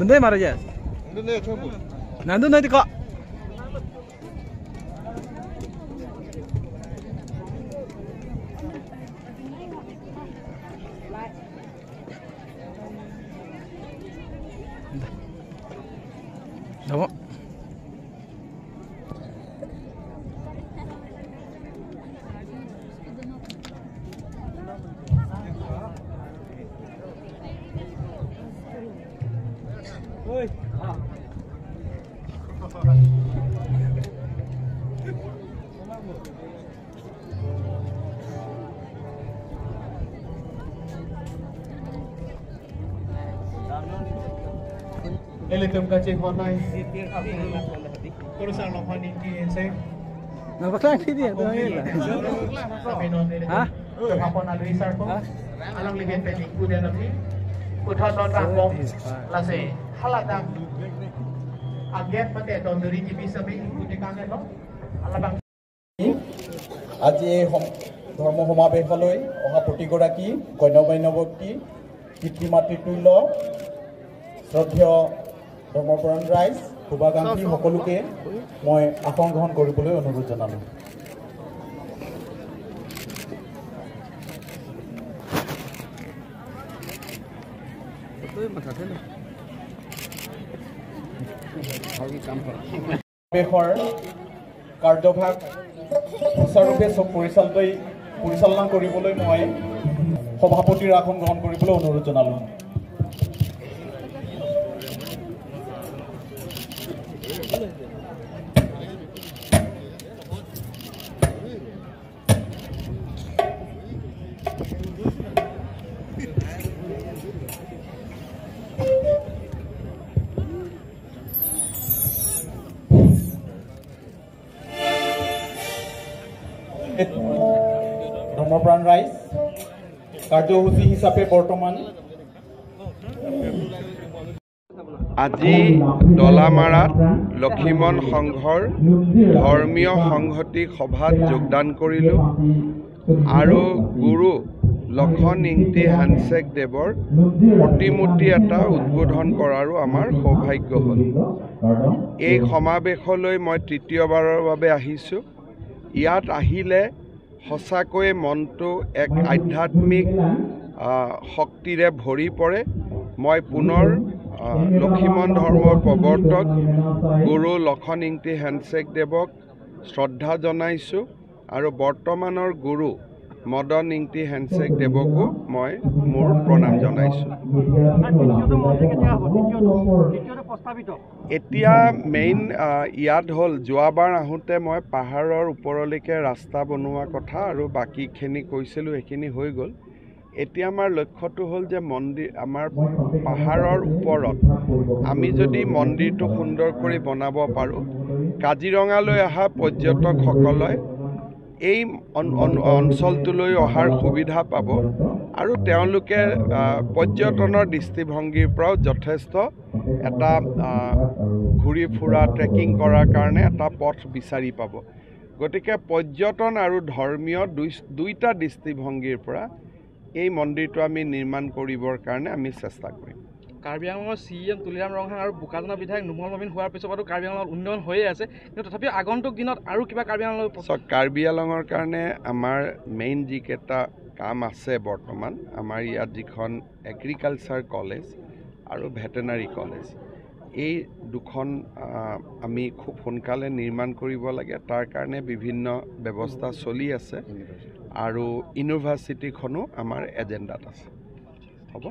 能嘛的姐？难度那的个。来吧。আজি এই ধৰ্ম সমাৱেশলৈ অহা প্ৰতিগৰাকী গণ্যমান্য ব্যক্তি, পিতৃ মাতৃতুল্য শ্ৰদ্ধেয় ধৰ্মপ্ৰাণ ৰাইজ, শুভাকাংক্ষী সকলোকে মই আসন গ্ৰহণ কৰিবলৈ অনুৰোধ জনালোঁ। সমাৱেশৰ কাৰ্যভাগ সুচাৰুৰূপে পৰিচালনা কৰিবলৈ মই সভাপতিৰ আসন গ্ৰহণ কৰিবলৈ অনুৰোধ জনালোঁ। ধৰ্মপ্ৰাণ ৰাইজ, কাৰ্যসূচী হিচাপে বৰ্তমান আজি ডলামাৰাত লখিমন সংঘৰ ধৰ্মীয় সংহতি সভাত যোগদান কৰিলোঁ আৰু গুৰু লখন ইংতি হানচেক দেৱৰ প্ৰতিমূৰ্তি এটা উদ্বোধন কৰাৰো আমাৰ সৌভাগ্য হ'ল। এই সমাৱেশলৈ মই তৃতীয়বাৰৰ বাবে আহিছোঁ। ইয়াত আহিলে সঁচাকৈয়ে মনটো এক আধ্যাত্মিক শক্তিৰে ভৰি পৰে। মই পুনৰ লখিমন ধৰ্মৰ প্ৰৱৰ্তক গুৰু লখন ইংতি হেনচেক দেৱক শ্ৰদ্ধা জনাইছোঁ আৰু বৰ্তমানৰ গুৰু মদন ইংতি হেনচেক দেৱকো মই মোৰ প্ৰণাম জনাইছোঁ। এতিয়া মেইন ইয়াত হ'ল, যোৱাবাৰ আহোঁতে মই পাহাৰৰ ওপৰলৈকে ৰাস্তা বনোৱা কথা আৰু বাকীখিনি কৈছিলোঁ, সেইখিনি হৈ গ'ল। এতিয়া আমাৰ লক্ষ্যটো হ'ল যে মন্দিৰ আমাৰ পাহাৰৰ ওপৰত আমি যদি মন্দিৰটো সুন্দৰ কৰি বনাব পাৰোঁ, কাজিৰঙালৈ অহা পৰ্যটকসকলে এই অঞ্চলটোলৈ অহাৰ সুবিধা পাব আৰু তেওঁলোকে পৰ্যটনৰ দৃষ্টিভংগীৰ পৰাও যথেষ্ট এটা ঘূৰি ফুৰা, ট্ৰেকিং কৰাৰ কাৰণে এটা পথ বিচাৰি পাব। গতিকে পৰ্যটন আৰু ধৰ্মীয় দুইটা দৃষ্টিভংগীৰ পৰা এই মন্দিৰটো আমি নিৰ্মাণ কৰিবৰ কাৰণে আমি চেষ্টা কৰিম। কাৰ্বি আংলঙৰ চি এম তুলিৰাম ৰংহাং আৰু বোকাজানৰ বিধায়ক নোমল মমিন হোৱাৰ পিছৰ পৰাতো কাৰ্বি আংলঙত উন্নয়ন হৈয়ে আছে, কিন্তু তথাপিও আগন্তুক দিনত আৰু কিবা কাৰ্বি আংলং কাৰ্বি আংলঙৰ কাৰণে আমাৰ মেইন যিকেইটা কাম আছে বৰ্তমান, আমাৰ ইয়াত যিখন এগ্ৰিকালচাৰ কলেজ আৰু ভেটেনাৰী কলেজ, এই দুখন আমি খুব সোনকালে নিৰ্মাণ কৰিব লাগে। তাৰ কাৰণে বিভিন্ন ব্যৱস্থা চলি আছে আৰু ইউনিভাৰ্চিটিখনো আমাৰ এজেণ্ডাত আছে। হ'ব।